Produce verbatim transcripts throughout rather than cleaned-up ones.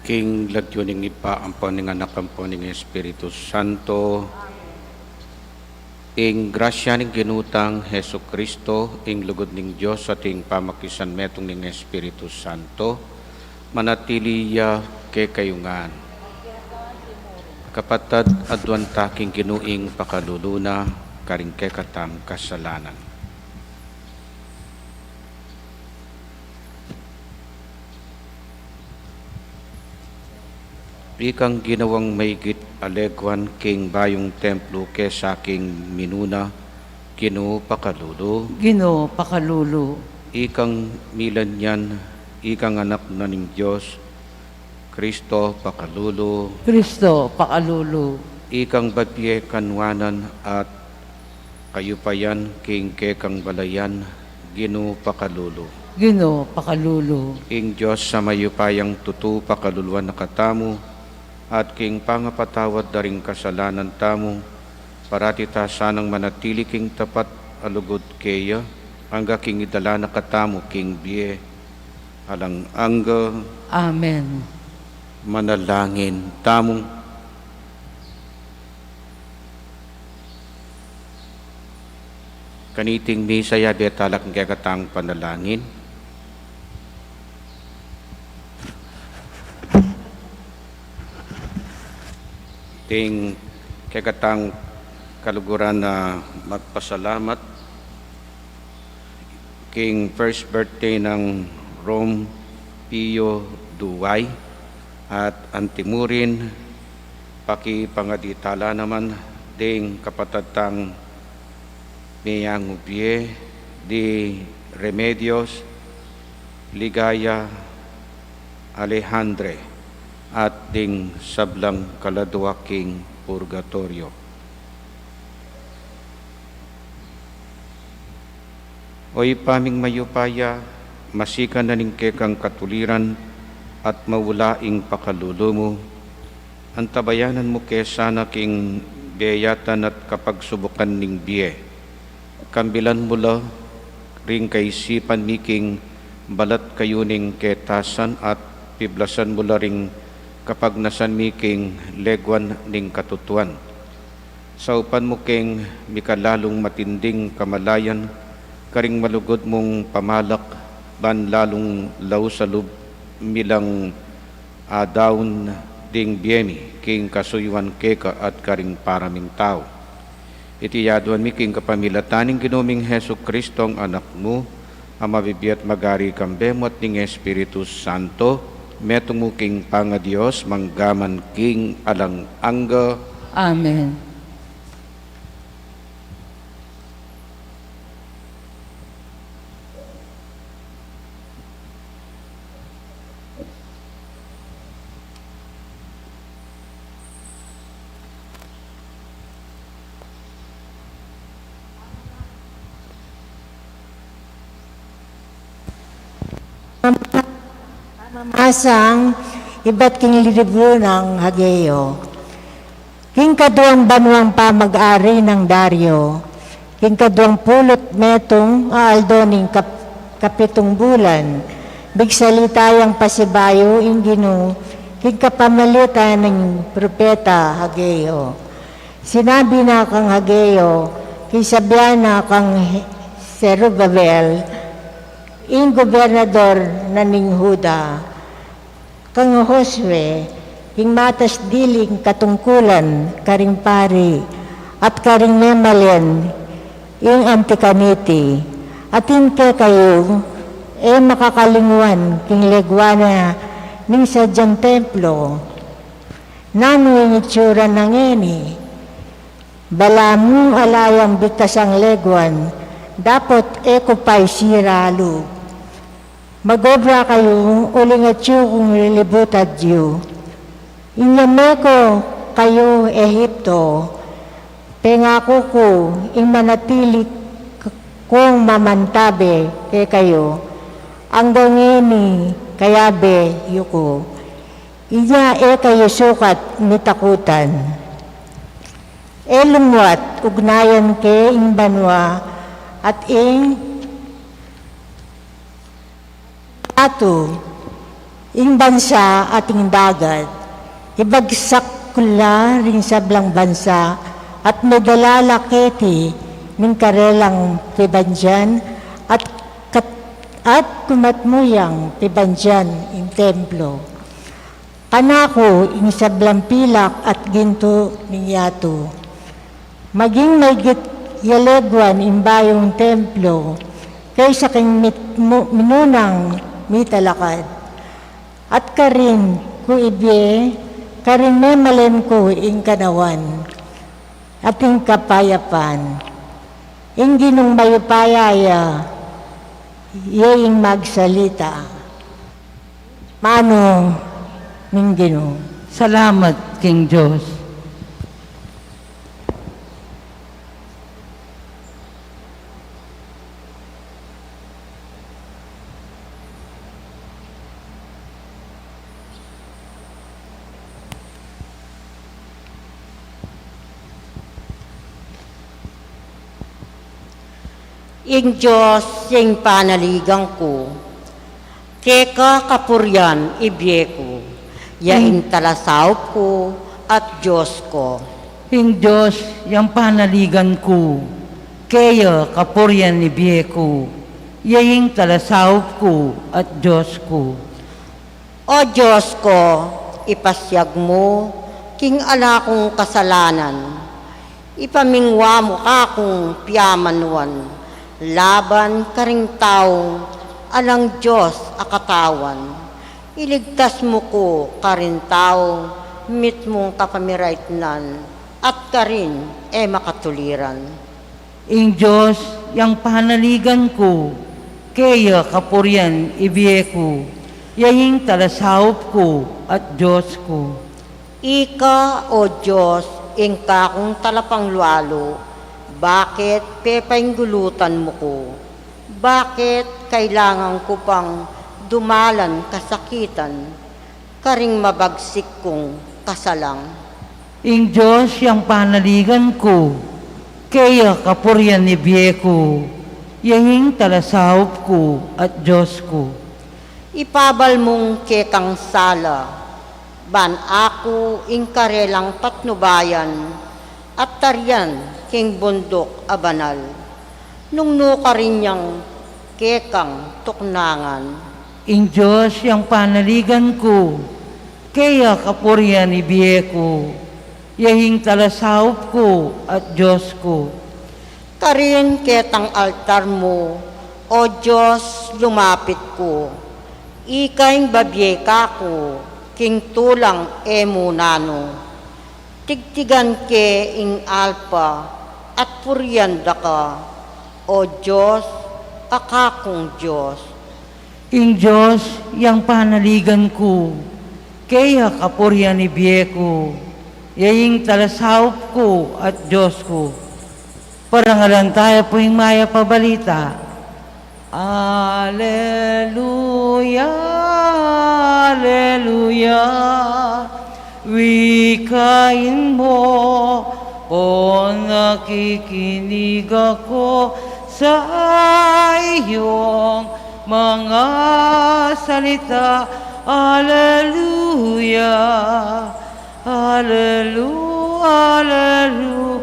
King lagyu ning Ibpa, ampo ning Anak, ampo ning Espiritu Santo. Ing grasya ning Ginu tang Jesucristo, ing lugud ning Dios, at ing pamakisanmetung ning Espiritu Santo, manatili ya kekayu ngan. Kapatad, aduan ta king Ginu ing pakalulu na karing kekatang kasalanan. Ikang ginawang maigit a leguan king bayung templo kesa king minuna, Ginu pakalulu. Ginu pakalulu. Ikang milanyan, ikang anak na ning Dios, Kristo pakalulu. Kristo pakalulu. Ikang babie kanwanan at kayupayan king kekang balayan, Ginu pakalulu. Ginu pakalulu. Ing Dios a mayupayang tutu pakaluluan na katamu, at king pangapatawad da ring kasalanan tamu, parati ta sanang manatili king tapat a lugud keya, angga king idala na katamu king bie alang angga. Amen. Manalangin tamu. Kaniting misa, yabe tala king kekatang panalangin. King kekatang kaluguran na magpasalamat king first birthday nang Rome Pio Duway, at antimurin pakipangadi tala naman ding kapatad tang meyangu bie, di Remedios Ligaya Alejandre, at ding sablang kaladua king purgatoryo. O Ibpa ming mayupaya, masikan na ning kekang katuliran at maula ing pakalulu mu, antabayanan mu ke sana king beyatan at kapagsubukan ning bie. Kambilan mu la ring kaisipan mi king balat kayuning ketasan at piblasan mu la ring kapagnasan mi king leguan ning katutuan. Saupan mu keng mikalalung matinding kamalayan karing malugud mung pamalak, ban lalung lausalub mi lang adaun ding bie mi king kasuyuan keka at karing para ming tau. Iti yaduan mi king kapamilatan ning Ginu ming Jesucristo, Anak mu, a mabibie at magari kambe mu at ning Espiritu Santo, metung mu king pangaDios, mangga man king alang angga. Amen. Pamamasang ibat king libru nang Hageo. King kaduang banuang pamag-ari nang Dario, king kaduang pulu't metung a aldo ning kap-, kapitung bulan, migsalita yang pasibayu ing Ginu king kapamilatan ning propeta Hageo. Sinabi na kang Hageo, king sabian na kang He-, Zerubabel, ing gobernador na ning Juda, kang Josue, king matas diling katungkulan karing pari at karing memalen, ing anti kaniti, atin kekayu, e makakalinguan king leguan na ning sadyang templo. Nanu ing itsura na ngeni? Balamu ala yang bigkas ang leguan, dapot e ku pa isira lub. Mag-obra kayu uling atyu kung lilibutad yu. Inya meku kayu Egipto, pengaku ku ing manatili k-, kung mamantabe kekayu, anggang ngeni kayabe yu ku. Inya e kayu sukat mitakutan. E lumuat ugnayan ke ing banua at ing batu, Ing bansa at ing dagat, ibagsak ku la ring sablang bansa, at medala la keti ning karelang pibandian, at kat-, at kumatmu yang pibandian ing templo. Kanaku ing sablang pilak at gintu ning yatu. Maging maygit ya leguan ing bayung templo kaysa king mit-, mu-, minunang mitalakad. At karin ku ibie, karin memalen ku ing kanawan at ing kapayapan. Ing Ginung mayupaya ya, ya ing magsalita. Amanu ning Ginu. Salamat king Dios. Ing Dios ing panaligan ku, keka kapurian ibie ku, ya ing talasaup ku at Dios ku. Ing Dios yang panaligan ku, keya kapurian ibie ku, ya ing talasaup ku at Dios ku. O Dios ku, ipasiag mu king ala kung kasalanan, ipamingwa mu kakung piamanuan laban karing taung alang Dios a katawan. Iligtas mu ku karing taung mitmung kapamiraitnan at karing e makatuliran. Ing Dios yang panaligan ku, keya kapurian ibie ku, ya ing talasaup ku at Dios ku. Ika, O Dios, ing kakung talapanglualu, bakit pepainggulutan mu ku? Bakit kailangan ku pang dumalan kasakitan karing mabagsik kung kasalang? Ing Dios yang panaligan ku, keya kapurian ibie ku, ya ing talasaup ku at Dios ku. Ipabal mung kekang sala, ban aku ing karelang patnubayan at tarian king bunduk a banal. Nung nu karin yang kekang tuknangan. Ing Dios yang panaligan ku, keya kapurian ibie ku, ya ing talasaup ku at Dios ku. Karin ketang altar mu, O Dios, lumapit ku. Ika ing babie kaku king tulang e mu nanu. Tigtigan ke ing alpa at purian da ka, O Dios, a kakung Dios. Ing Dios yang panaligan ku, keya kapurian ibie ku, ya ing talasaup ku at Dios ku. Parangalan taya pu ing mayap a balita. Aleluya, aleluya, wikain mu, pon nakikinig ako sa iyong mga salita. Aleluya, alelu-, aleluya.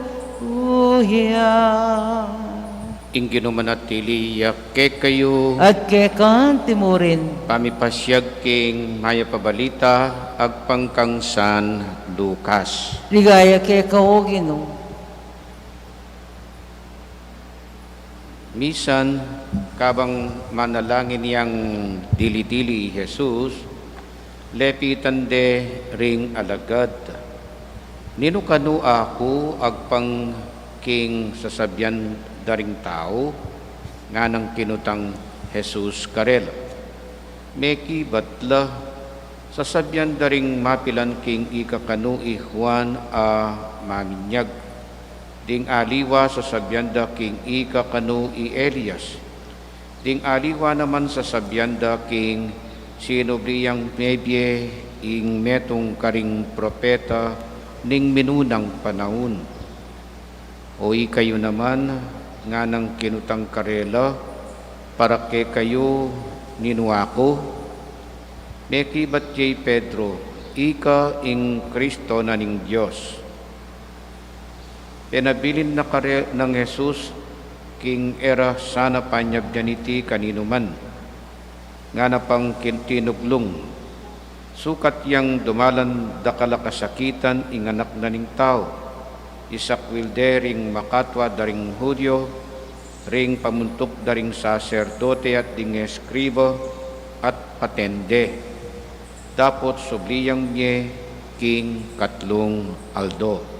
Ing Ginu manatili ya kekayu. At keka naman murin. Pamipasiag king mayap a balita agpang kang San Lucas. Ligaya keka, O Ginu. Misan, kabang manalangin yang dili-dili i Jesus, lepitan de ring alagad, "Ninu kanu aku agpang king sasabian da ring tau?" Nganang kinutang Jesus karela, "Mekibat la, sasabian da ring mapilan king ika kanu i Juan a Maminyag. Ding aliwa sasabian da king ika kanu i Elias. Ding aliwa naman sasabian da king sinubli yang mebie ing metung karing propeta ning minunang panaun." "O ikayu naman," nganang kinutang karela, "para kekayu, ninu aku?" Mekibat ya i Pedro, "Ika ing Kristo na ning Dios." Penabilin na kare nang Jesus king e ra sana panyabyan iti kaninuman, ngana pang kin-, tinuglung, "Sukat yang dumalan dakal a kasakitan ing Anak na ning Tau, isakwil de ring makatua da ring Judio, ring pamuntuk da ring saserdote at ding eskriba, at paten de, dapot subli yang mie king katlung aldo."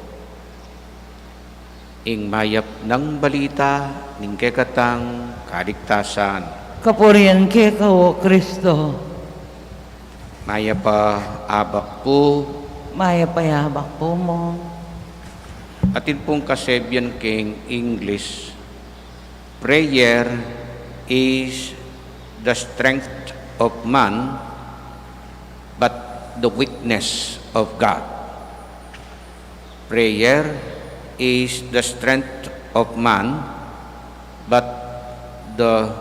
Ing mayap nang balita ning kekatang kaligtasan. Kapurian keka, o Kristo. Mayap a abak pu. Mayap a abak pu mu. Atin pung kasebian king English, "Prayer is the strength of man, but the weakness of God." Prayer is the strength of man, but the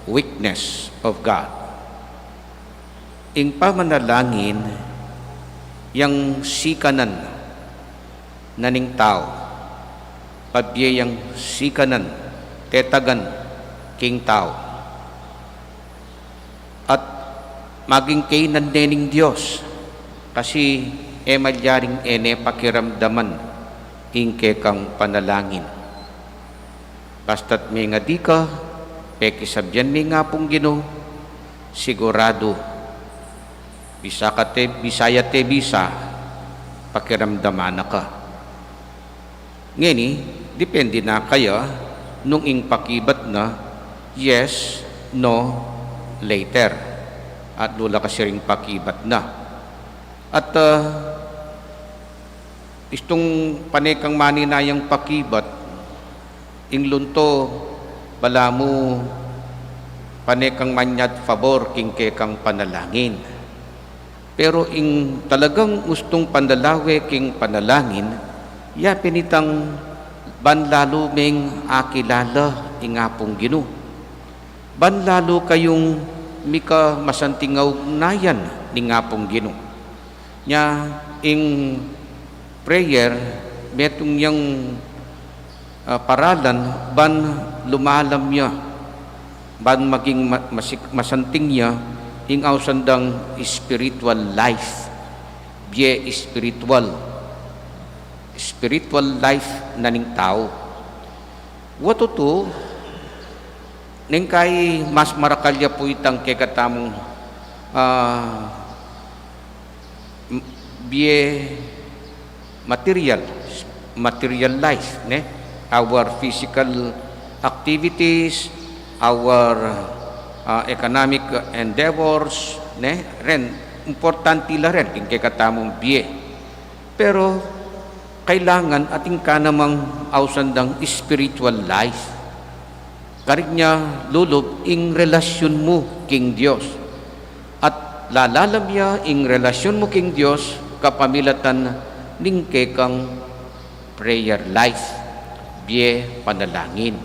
weakness of God. Ing pamanalangin, yang sikanan na ning tau, pabie yang sikanan, tetagan king tau. At maging kainan ne ning Dios, kasi e malyaring e ne pakiramdaman ing kekang panalangin. Basta't mengadi ka, pekisabian me ing Apung Ginu, siguradu, bisa ka te, bisa ya te bisa, pakiramdaman na ka. Ngeni, depende na kaya nung ing pakibat na yes, no, later. At lula kasi ring pakibat na. At, ah, istung pane kang maninayang pakibat, ing lunto, balamu pane kang manyad pabor king kekang panalangin. Pero ing talagang ustung pandalawe king panalangin, ya pin itang ban lalu meng akilala ing Apung Ginu. Ban lalu kayung mika masanting a ugnayan ning Apung Ginu. Nya ing prayer, metung yang ah, paralan ban lumalam ya, ban maging ma-, masik-, masanting ya ing ausan dang spiritual life, bie spiritual, spiritual life na ning tau. Wa tutu, neng kai mas marakal ya pu itang kekatamung, ah, m-, bie material, material life, ne? Our physical activities, our, ah, economic endeavors, ne? Ren, importante la ren king kekatamung bie. Pero kailangan atin ka namang ausan dang spiritual life. Karin nya lulub ing relasyon mu king Dios. At lalalam ya ing relasyon mu king Dios kapamilatan ning kekang prayer life, bie panalangin.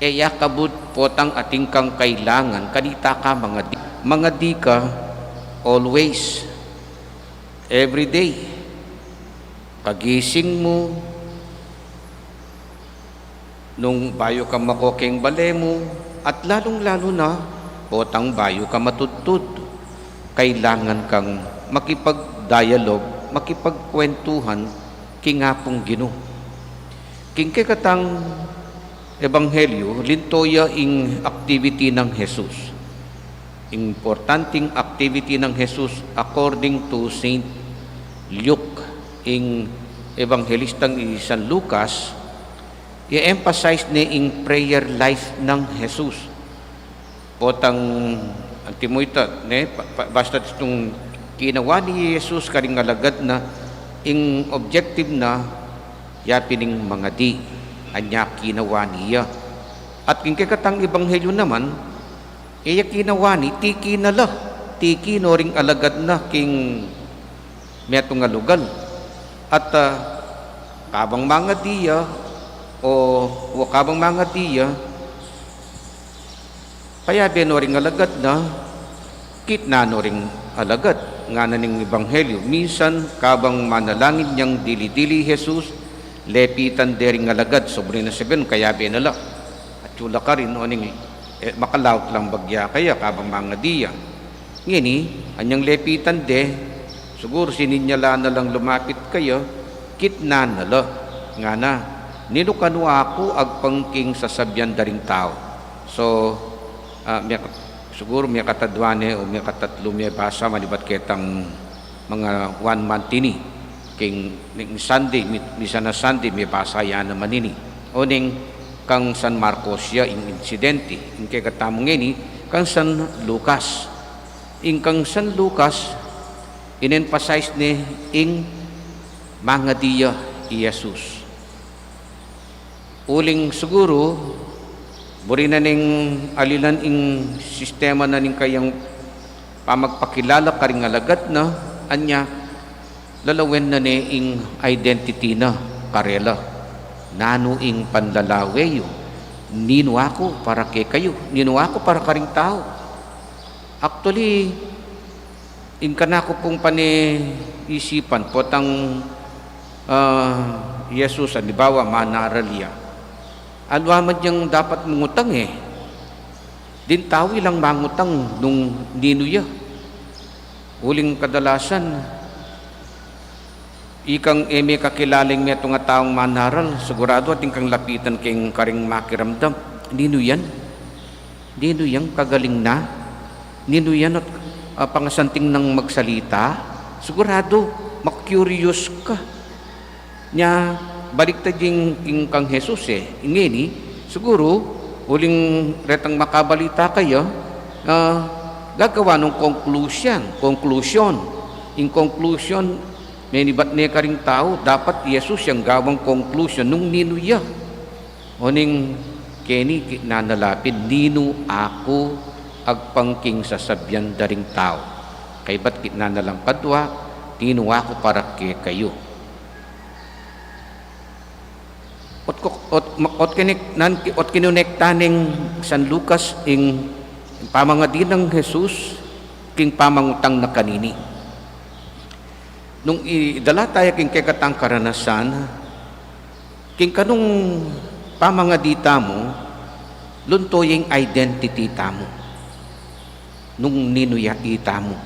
E ya kabud potang atin kang kailangan, kanita ka mangadi, mangadi ka always, every day. Kagising mu, nung bayu ka mako king bale mu, at lalung-lalu na potang bayu ka matudtud, kailangan kang makipag-dialogue, makipagkwentuhan king Apung Ginu. King kekatang ebanghelyu, linto ya ing activity nang Jesus. Importanting activity nang Jesus according to Saint Luke, ing ebanghelistang i San Lucas, i-emphasize ne ing prayer life nang Jesus. Potang antimuita, ne, pa-, pa-, basta tung kinawa ni Jesus karing alagad na, ing objective na, ya pin ing mangadi, anya kinawa niya. At king kekatang ebanghelyu naman, iya kinawa ni, tiki na la, tiki no ring alagad na king metung a lugal. At, ah, kabang mangadi ya, o, o kabang mangadi ya, payabe no ring alagad na, Kitnan no ring alagad, ngana ning ebanghelyo, minsan kabang manalangin yang dili-dili i Jesus, lepitan de ring alagad, sobra na sabian, kayabe na la. Atyu la karin, oning, e, makalaut lang bagya kaya kabang mangadi ya. Ngeni, anyang lepitan de, siguru sininyalan na lang lumapit kaya, kitnan na la, ngana, ninu kanu aku agpang king sasabian da ring tau? So, ah, miyaka-, siguru miyakatadwa ne o miyakatatlu mibasa manibat ketang mga one month ini. King, ning Sunday, mi-, misa na Sunday, mibasa ya naman ini. Oning kang San Marcos ya ing insidente, ing kekatamu ngeni, kang San Lucas. Ing kang San Lucas, in-emphasize ne ing mangadi ya i Jesus. Uling siguru, buri na ning alilan ing sistema na ning kayang pamagpakilala karing alagad na, anya, lalawen na ne ing identity na karela. Nanu ing panlalawe yu? Ninu aku para kekayu? Ninu aku para karing tau? Actually, ing kanaku pung panisipan, potang, ah, Jesus, halimbawa, manaral ya. Aliwa man yang dapat mangutang e. Ding tau ilang mangutang nung ninu ya. Uling kadalasan, ikang e me kakilala ing metung a taung manaral, siguradu atin kang lapitan king karing makiramdam. Ninu yan? Ninu yang kagaling na? Ninu yan at, ah, pangasanting nang magsalita? Siguradu, ma-curious ka. Nya, balik ta ding king kang Jesus e. Ngeni, siguru, uling retang makabalita kaya, ah, gagawa nung conclusion, conclusion. Ing conclusion, menibat ne karing tau, dapat i Jesus yang gawang conclusion nung ninu ya. Oning keni kitnan na la pin, ninu aku agpang king sasabian da ring tau? Kaybat kitnan na lang padua, ninu aku para kekayu? Ot ko-, ot, ma-, ot kinik-, nan-, ot kinonekta ning San Lucas ing pamangadi nang Jesus king pamangutang na kanini. Nung idala taya king kekatang karanasan, king kanung pamangadi tamu, lunto ya ing identity tamu. Nung ninu ya itamu.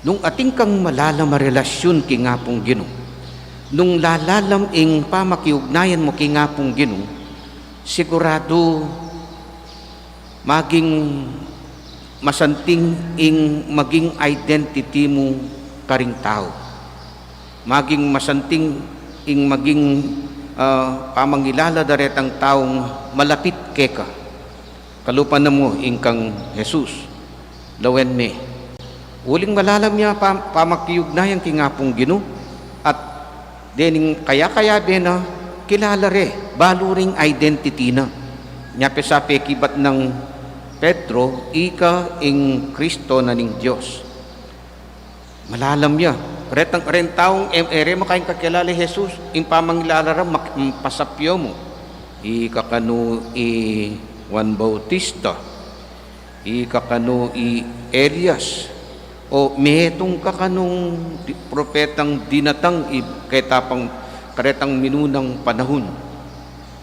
Nung atin kang malalam a relasyun king Apung Ginu, nung lalalam ing pamakiugnayan mu king Apung Ginu, siguradu maging masanting ing maging identity mu karing tau. Maging masanting ing maging, ah, pamangilala da retang taung malapit keka. Kalupa na mu ing kang Jesus, lawen me. Uling malalam ya pa-, pamakiugnayan king Apung Ginu, at dening kaya-kayabe na, kilala re, balu ring identity na. Nya pe sa pekibat nang Pedro, ika ing Kristo na ning Dios. Malalam ya. Retang, reng taung em-, e re makaing kakilala i Jesus, ing pamangilala ra mak-, mm, pasapyo mu. Ika kanu i Juan Bautista, ika kanu i Elias, o metung ka kanung di-, propetang dinatang i-, keta pang karetang minunang panahun.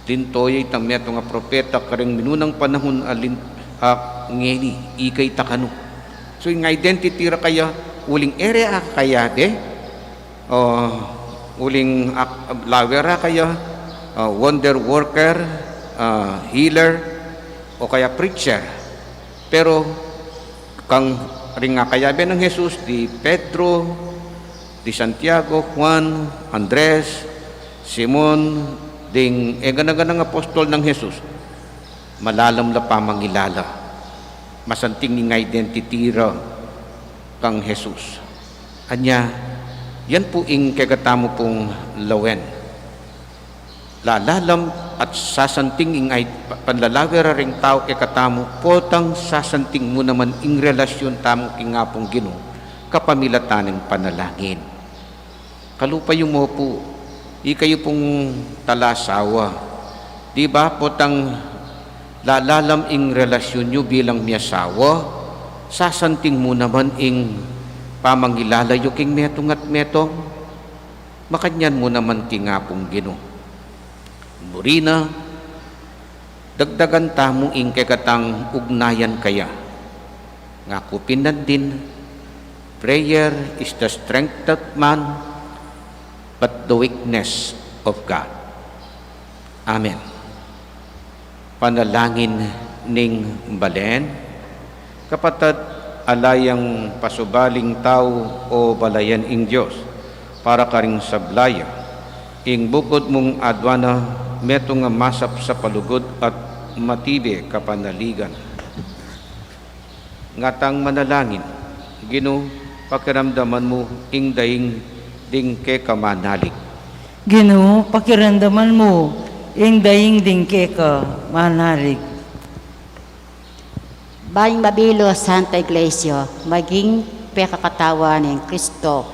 Linto ya itang metung a propeta kareng minunang panahun a lin-, a ngeni, ika ita kanu. So, ing identity ra kaya, uling e re akayabe, o uling ak-, lawe ra kaya, ah, wonder worker, ah, healer, o kaya preacher. Pero kang ring akayabe nang Jesus, di Pedro, di Santiago, Juan, Andres, Simon, ding e gana-ganang apostol nang Jesus, malalam la pamangilala. Masanting ing identity ra kang Jesus. Anya, yan pu ing kekatamu pung lawen. Lalalam at sasanting ing ay pa-, panlalawe ra ring tau kekatamu, potang sasanting mu naman ing relasyun tamu king Apung Ginu, kapamilatan ning panalangin. Kalupa yu mu pu, ikayu pung talasawa. Di ba, potang lalalam ing relasyun yu bilang miasawa, Sasanting mu naman ing pamangilala yu king metung at metung, makanyan mu naman king Apung Ginu. Buri na, dagdagan tamu ing kekatang ugnayan kaya. Nga ku pin nandin, prayer is the strength of man, but the weakness of God. Amen. Panalangin ning balen. Kapatad, ala yang pasubaling tau o balayan ing Dios para karing sabla ya. Ing bukud mung aduan na metung a masap sa palugud at matibe kapanaligan. Ngatang manalangin. Ginu, pakiramdaman mu ing daing ding keka manalig. Ginu, pakiramdaman mu ing daing ding keka manalig. Ban ing mabilug a Santa Iglesia maging pekakatawan nang Kristo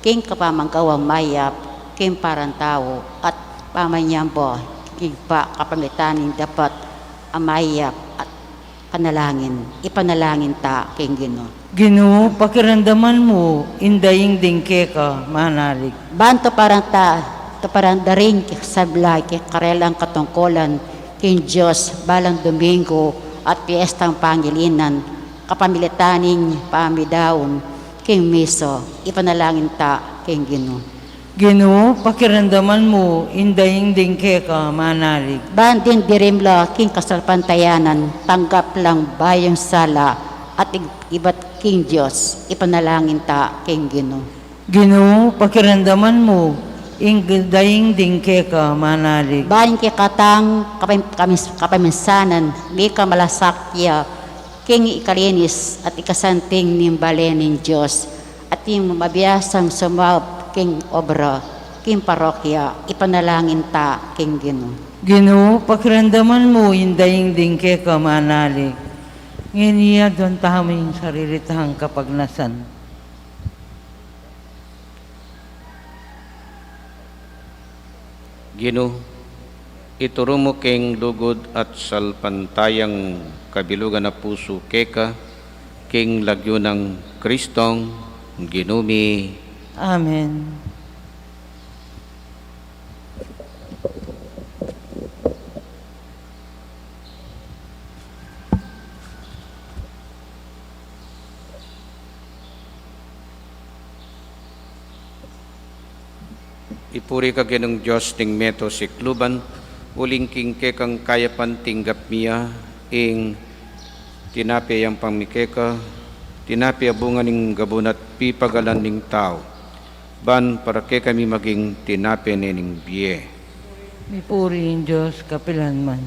king kapamagawang mayap king parang tau at pamanyamba king pa kapamilatan ning dapat a mayap at panalangin, ipanalangin ta king Ginu. Ginu, pakiramdaman mu ing daing ding keka manalig. Ban tuparan ta, tuparan da ring sabla king karelang katungkulan king Dios balang Domingo at piestang pangilinan, kapamilatan ning pamidaun king misa, ipanalangin ta king Ginu. Ginu, pakiramdaman mu ing daing ding keka manalig. Ban ding dirim la king kasalpantayanan, tanggap lang bayung sala at ig-, ibat king Dios, ipanalangin ta king Ginu. Ginu, pakiramdaman mu ing daing ding keka manalig. Ban king kekatang kapam-, kamis-, kapaminsanan, mika malasakit ya king ikalinis at ikasanting ning balen ning Dios, at ing mabiasang sumaup king obra king parokya, ipanalangin ta king Ginu. Ginu, pakiramdaman mu ing daing ding keka manalig. Ngeni aduan tamu ing sarili tang kapagnasan. Ginu, ituru mu king lugud at salpantayang kabilugan a pusu keka, king lagyu nang Kristong Ginu mi. Amen. Ipuri ka Ginung Dios ning meto sikluban, uling king kekang kayapan tinggap mi ya ing tinape a yampang mi keka, tinape a bunga ning gabun at pipagalan ning tau, ban para kekami maging tinape ne ning bie. Mipuri ing Dios kapilanman.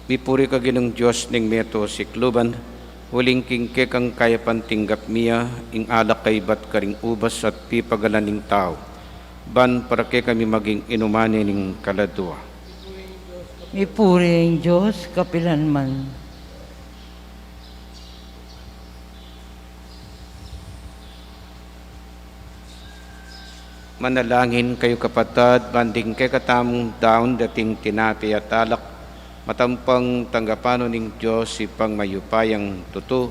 Mipuri ka Ginung Dios ning meto sikluban, uling king kekang kayapan tinggap mi ya ing alak a ibat karing ubas at pipagalan ning tau, ban para kekami maging inuman ne ning kaladua. Mipuri ing Dios kapilanman. Manalangin kayu kapatad, ban ding kekatamung daun dating tinape at alak, matampang tanggapan no ning Dios Ibpang mayupayang tutu.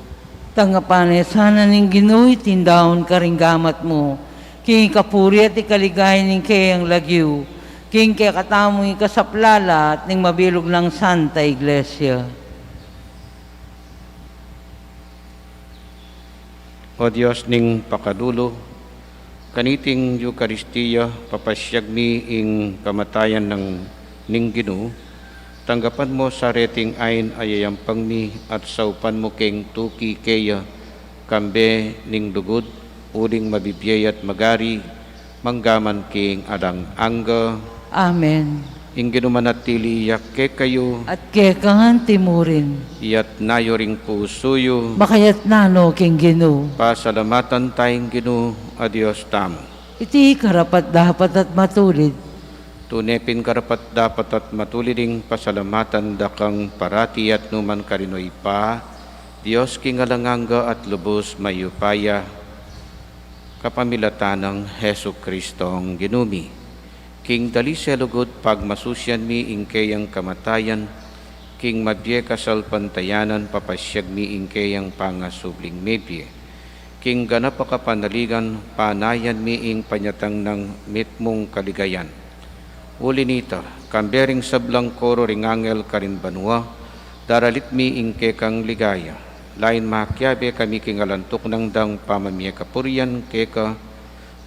Tanggapan ne sana ning Ginu iting daun karing gamat mu, king ikapuri at ikaligaya ning keyang lagyu, king kekatamung ikasaplala at ning mabilug nang Santa Iglesia. O Dios ning pakalulu, kaniting Eukaristia, papasiag mi ing kamatayan nang ning Ginu, tanggapan mo sa reting ain a yayampang mi at saupan mo king tuki keya, kambe ning lugud, uling mabibie at magari, manggaman king alang angga. Amen. Ing Ginu manatili ya kekayu. At keka ngan mu rin. Iyatas yu ring pusu yu. Makayatas no king Ginu. Pasalamatan taya ing Ginu a Dios tamu. Iti karapat-dapat at matulid. Tune pin karapat-dapat at matulid ing pasalamatan da kang parati at nukarin man, o Ibpa, Dios king alang angga at lubus mayupaya, kapamilatan nang Jesucristong Ginu mi. King dalise lugud pagmasusian mi ing keyang kamatayan, king mabie kasalpantayanan papasyag mi ing keyang pangasubling mebie. King ganap a kapanaligan, panayan mi ing panyatang nang mitmung kaligayan. Uli nita, kambe ring sablang koro ring angel karin banua, daralit mi ing kekang ligaya. Lain makiabe kami king alang tuknang dang pamamie kapurian keka,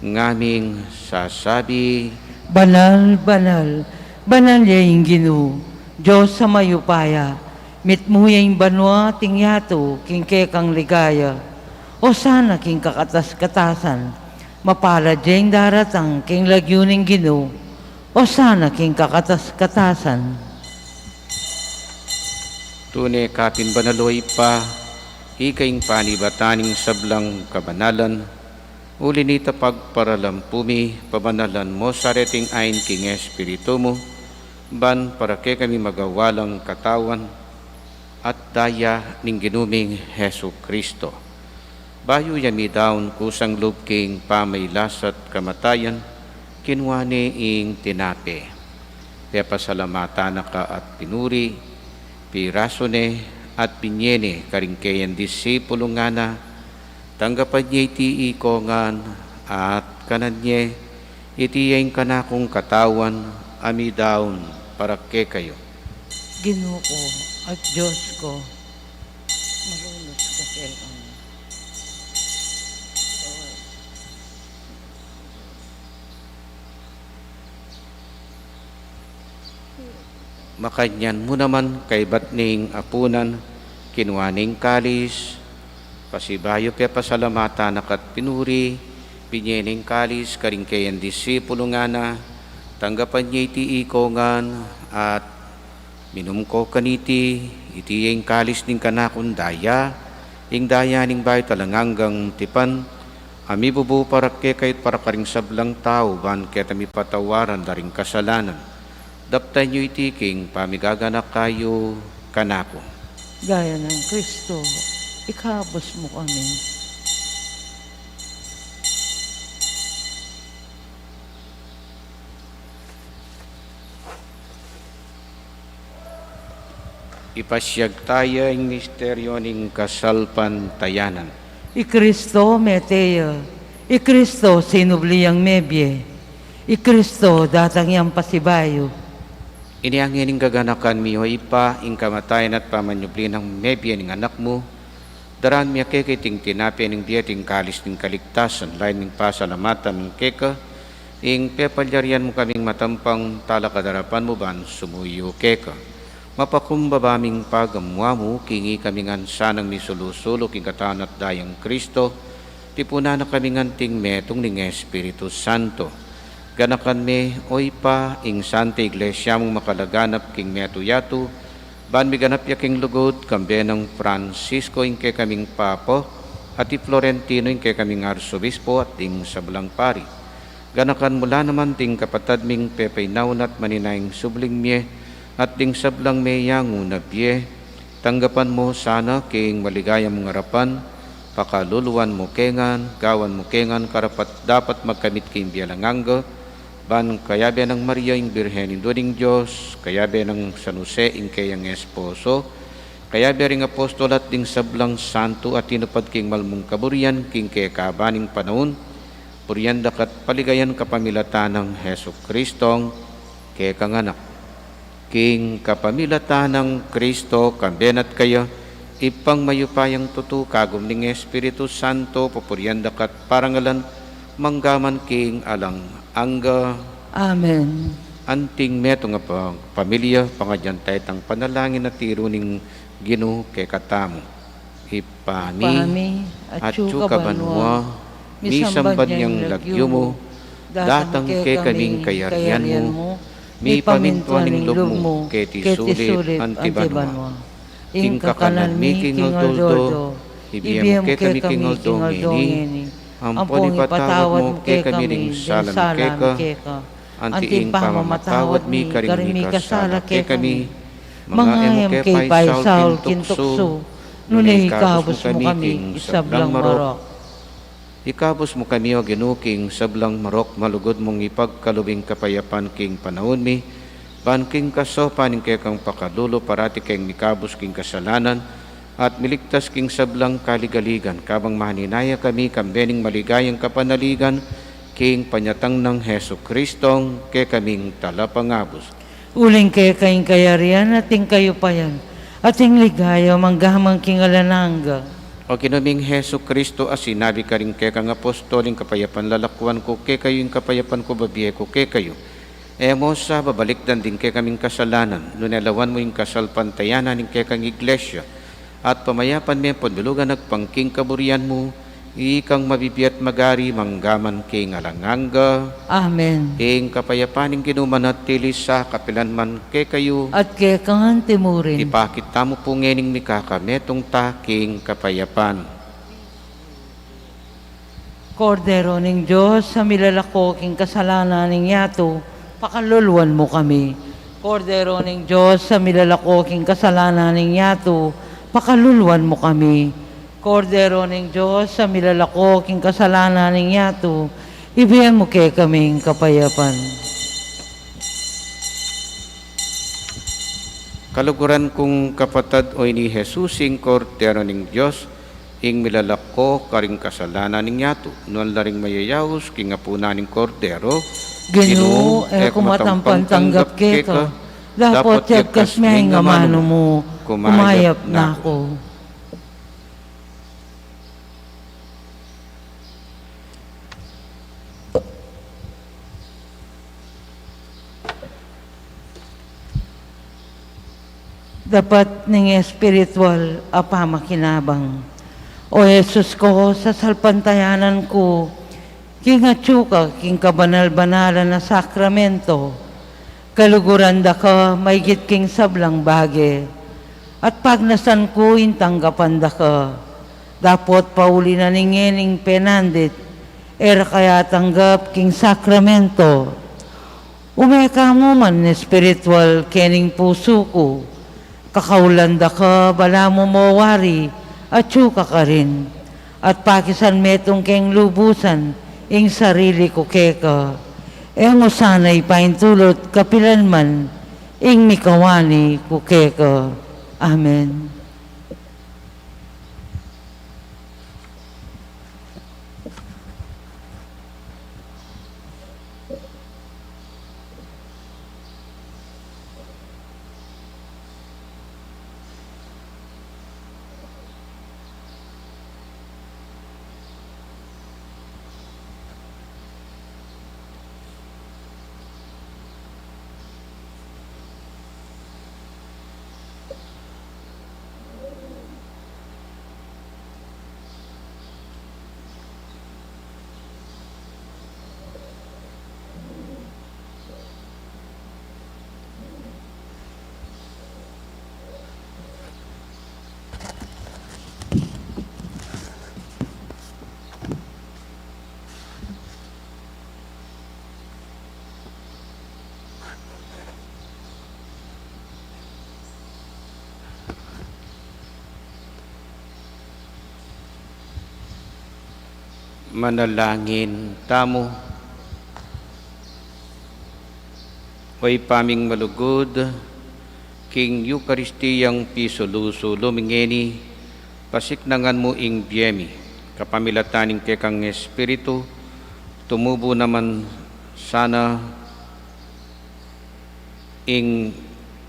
ngaming sasabi, Banal, banal, banal ya ing Ginu, Dios a mayupaya, mitmu ya ing banua at ing yatu king kekang ligaya. Osana king kakatas-katasan, mapalad ya ing daratang king lagyu ning Ginu, osana king kakatas-katasan. Tune ka pin banal, o Ibpa, ika ing panibatan ning sablang kabanalan, uli nita pagparalampu mi, pabanalan mu sa reting ain king Espiritu mu, ban para kekami magawa lang katawan at daya ning Ginu ming Jesucristo. Bayu ya midaun kusang lub king pamailas at kamatayan, kinua ne ing tinape. Pepasalamatan na ka at pinuri, pirasu ne at binye ne karing keyang disipulu, ngana, tanggapan ye iti ikong ngan at kanan ye, iti ya ing kanakung katawan a midaun para kekayu. Ginu ku at Dios ku, malunus ka kekami. Makanyan mu naman kaybat ning apunan, kinua ne ing kalis, pasibayu pepasalamatan na ka at pinuri, binye ne ing kalis karing keyang disipulu, ngana, tanggapan ye iti ikong ngan at minum ko kaniti, iti ya ing kalis ning kanakung daya, ing daya ning bayu at alang anggang tipan, a mibubu para kekayu at para karing sablang tau, ban keta mipatawaran da ring kasalanan. Daptan yu iti king pamigaganaka yu kanaku. Gaya nang Kristo, ikabus mu kami. Ipasyag taya ing misteryu ning kasalpantayanan. I Kristo mete ya. I Kristo sinubli yang mebie. I Kristo datang yang pasibayu. Inya ngeni gaganakan mi, o Ibpa, ing kamatayan at pamanyubli nang mebie ning Anak mu, daraan mi keka iting tinape ning bie at ing kalis ning kaligtasan, lain ming pasalamatan keka, ing pepalyarian mu kaming matampang talakad king arapan mu ban sumuyu keka. Mapakumbaba ming pagamuan mu, king ikami ngan sanang misulu-sulu king katawan at dayang Kristo, tipunan na kami ngan anting metung ning Espiritu Santo. Ganakan me, o Ibpa, ing Santa Iglesia mung makalaganap king metung yatu, ban miganap ya king lugud, kambe nang Francisco ing kekaming Papa, at i Florentino ing kekaming Arsobispo, at ding sablang pari. Ganakan mu la naman ding kapatad ming pepainaun at maninayang subling mie, at ding sablang meyangu na bie, tanggapan mu sana king maligaya mung arapan, pakaluluan mu ke ngan, gawan mu ke ngan karapat-dapat magkamit king bie alang angga, ban kayabe nang Maria ing Birhen Indu ning Dios, kayabe nang San Jose ing keyang esposo, kayabe ring apostol at ding sablang santo a tinupad king malmung kaburian king kekaban ning panaun, purian da ka at paligayan kapamilatan nang Jesucristong kekang Anak. King kapamilatan nang Kristo, kambe na at kaya, Ibpang mayupayang tutu, kagum ning Espiritu Santo, pupurian da ka at parangalan, mangga man king alang angga. Amen. Anting metung a pa-, pamilya, pangadyan taya itang panalangin a tiru ning Ginu kekatamu. Ibpa mi, atyu ka banua, misamban ya ing lagyu mu, datang kekami ing kayarian mu, mipamintuan ing lub mu, keti sulip anti banua. Ing kakanan mi king aldo-aldo, ibie mu kekami king aldo ngeni, ampon ipatawad mu kekami ring sala mi keka, anti ing pamamatawad mi karing mikasala kekami, manga e mu ke paisaul king tuksu, Nune ikabus mu kami king sablang marok. Ikabus mu kami, O Ginu, king sablang marok, malugud mung ipagkalub ing kapayapan king panaun mi, ban king kasaupan ning kekang pakalulu parati keng mikabus king kasalanan, at miligtas king sablang kaligaligan, kabang maninaya kami kambe ning maligayang kapanaligan, king panyatang nang Jesucristong kekaming Talapangabus. Uling keka ing kayarian at ing kayupayan, at ing ligaya mangga man king alang angga. O Ginu ming Jesucristo, a sinabi karing kekang apostol, ing kapayapan lalakwan ku kekayu, ing kapayapan ku bibie ku kekayu. E mu sa babalikdan ding kekaming kasalanan, nune lawan mu ing kasalpantayanan ning kekang Iglesia, at pamayapan me pon bilugan agpang king kaburian mu, ikang mabibie at magari mangga man king alang angga. Amen. Ing kapayapan ning Ginu manatili sa kapilan man kekayu. At keka ngan mu rin. Ipakit tamu pu ngening mikakametung ta king kapayapan. Kordero ning Dios, a milalako king kasalanan ning yatu, pakaluluan mu kami. Kordero ning Dios, a milalako king kasalanan ning yatu, pakaluluan mu kami. Kordero ning Dios, a milalako king kasalanan ning yatu, ibie mu kekaming kapayapan. Kaluguran kung kapatad, o ini Jesus, ing Kordero ning Dios, ing milalako karing kasalanan ning yatu. Nuan la ring mayayaus king apunan ning Kordero. Ginu, e ku matampang tanggap keka, dapot yagkas me ing amanu mu, kumayap na ku. Dapat ning espiritual a pamakinabang. O Jesus ku, sasalpantayanan ku king atsu ka king kabanal-banalan a sakramento, kaluguran da ka maigit king sablang bage, at pagnasan ku ing tanggapan da ka. Dapot pauli na ning ngening penandit, e ra ka ya tanggap king sakramento. Ume ka mu man espiritual kening pusu ku. Kakaulan da ka, balamu mo wari, atsu ka karin. At pakisan metung keng lubusan ing sarili ku keka. E mu sana ipaintulut kapilan man ing mikawani ku keka. Amen. Manalangin tamu. O Ibpa ming malugud, king Eukaristiyang pisulu-sulu mi ngeni, pasiknangan mu ing bie mi, kapamilatan ning kekang Espiritu, tumubu naman sana ing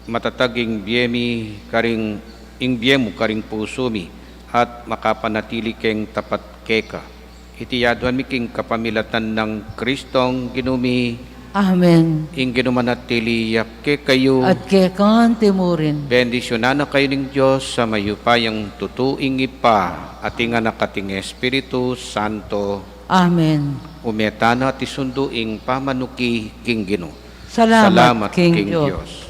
matatag ing bie mi karing, ing bie mu karing pusu mi, at makapanatili keng tapat keka. Iti aduan mi king kapamilatan nang Kristong Ginu mi. Amen. Ing Ginu manatili ya kekayu. At keka mu rin. Bendisyunan na kayu ning Dios a mayupayang tutu, ing Ibpa, at ing Anak, at ing Espiritu Santo. Amen. Ume tana at isundu ing pamanuki king Ginu. Salamat king Dios.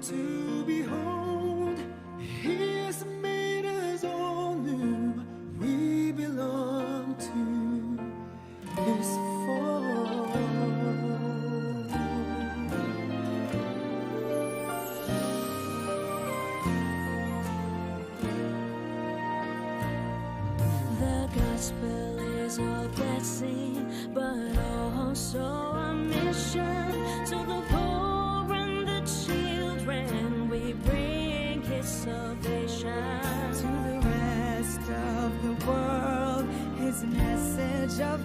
To behold, He has made us all new. We belong to His fold. The gospel is a blessing, but also a mission. To the poor and the children, we bring His salvation. To the rest of the world, His message of